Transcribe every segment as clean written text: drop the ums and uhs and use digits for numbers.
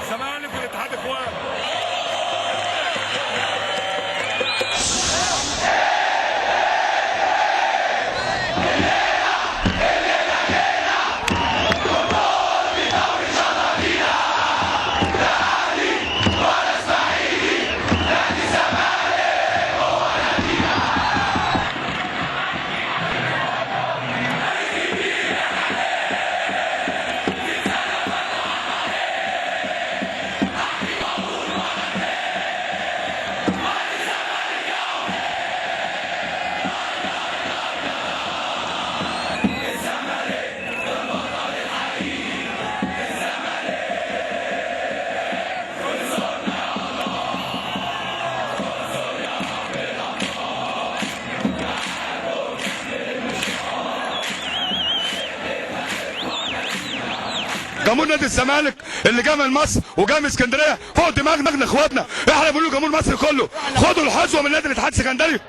الزمالك والاتحاد اخوان. جمهور نادي الزمالك اللي جاي من مصر وجاي من اسكندرية فوق دماغنا اخواتنا، احنا بنقول جمهور مصر كله خدوا الحظوه من نادي الاتحاد السكندري.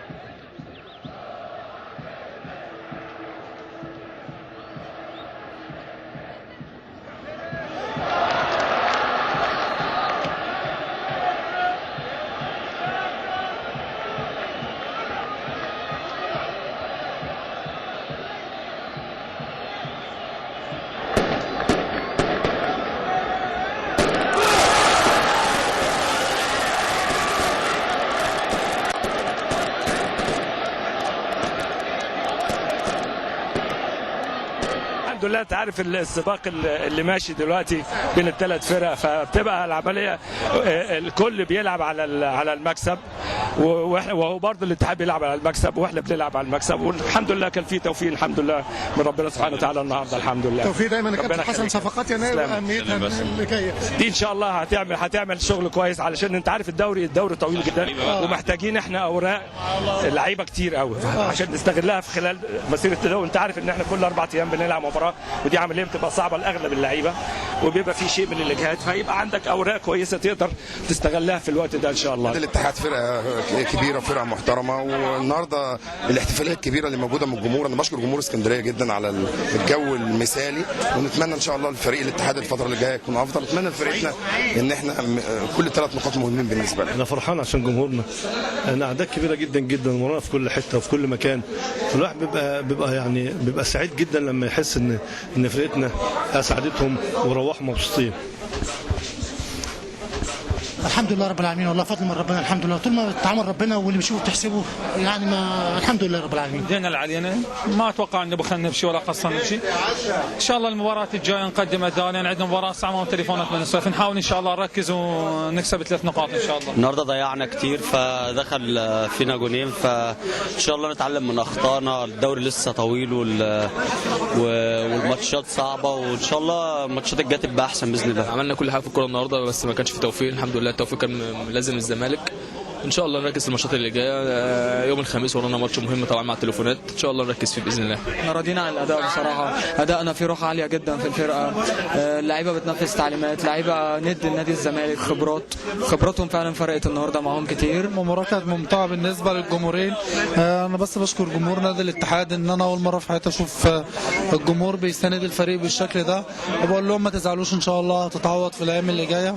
الحمد لله. انت عارف السباق اللي ماشي دلوقتي بين الثلاث فرق، فبتبقى العملية الكل بيلعب على المكسب، وهو برضه الاتحاد بيلعب على المكسب واحنا بنلعب على المكسب، والحمد لله كان في توفيق الحمد لله من ربنا سبحانه وتعالى النهارده الحمد لله. توفيق دايما يا كابتن حسن. صفقات يناير واهميتها اللي جاية دي ان شاء الله هتعمل شغل كويس، علشان انت عارف الدوري طويل جدا ومحتاجين احنا اوراق لعيبة كتير قوي عشان نستغلها في خلال مسيره الدوري. انت عارف ان احنا كل 4 ايام بنلعب مباراة، ودي عملية بتبقى صعبة لاغلب اللعيبة وبيبقى في شيء من الاجهاد، فيبقى عندك اوراق كويسة تقدر تستغلها في الوقت ده ان شاء الله. الاتحاد فرقه كبيرة، فرقه محترمه، والنهارده الاحتفالية الكبيرة اللي موجودة من الجمهور، انا بشكر جمهور اسكندرية جدا على الجو المثالي، ونتمنى ان شاء الله الفريق الاتحاد الفترة اللي جاية يكون افضل. نتمنى لفريقنا ان احنا كل 3 نقاط مهمين بالنسبة لنا. انا فرحان عشان جمهورنا، انا اعداد كبيرة جدا جدا ورانا في كل حتة وفي كل مكان، فالواحد بيبقى يعني بيبقى سعيد جدا لما يحس ان فرقتنا اسعدتهم وروحوا مبسوطين. الحمد لله رب العالمين، والله فضل من ربنا الحمد لله، طول ما تعامل ربنا واللي بيشوفه بتحسبه يعني، ما الحمد لله رب العالمين. ادينا اللي علينا، ما اتوقع انه بخلنا بشيء ولا قصرنا بشيء. ان شاء الله المباراة الجاية نقدم اداء، لان عندنا مباراة صعبة وتليفونات من السويف، نحاول ان شاء الله نركز ونكسب 3 نقاط ان شاء الله. النهارده ضيعنا كتير فدخل فينا جونين، فان شاء الله نتعلم من اخطائنا. الدوري لسه طويل والماتشات صعبة، وان شاء الله الماتشات الجاية تبقى احسن باذن الله. عملنا كل حاجة في الكورة النهارده بس ما كانش في توفيق، الحمد لله التوفيق كان لازم الزمالك. ان شاء الله نركز في الماتشات اللي جاية، يوم الخميس ورانا ماتش مهم طبعا مع التليفونات، ان شاء الله نركز فيه باذن الله. احنا راضيين عن الاداء بصراحة، ادائنا في روح عالية جدا في الفرقة، اللعيبة بتنفذ تعليمات، لعيبة ند النادي الزمالك، خبراتهم فعلا فرقت النهارده معاهم كتير. المباراة كانت ممتعة بالنسبة للجمهورين. انا بس بشكر جمهور نادي الاتحاد ان انا اول مرة في حياتي اشوف الجمهور بيساند الفريق بالشكل ده، وبقول لهم ما تزعلوش ان شاء الله هتتعوض في الايام اللي جاية.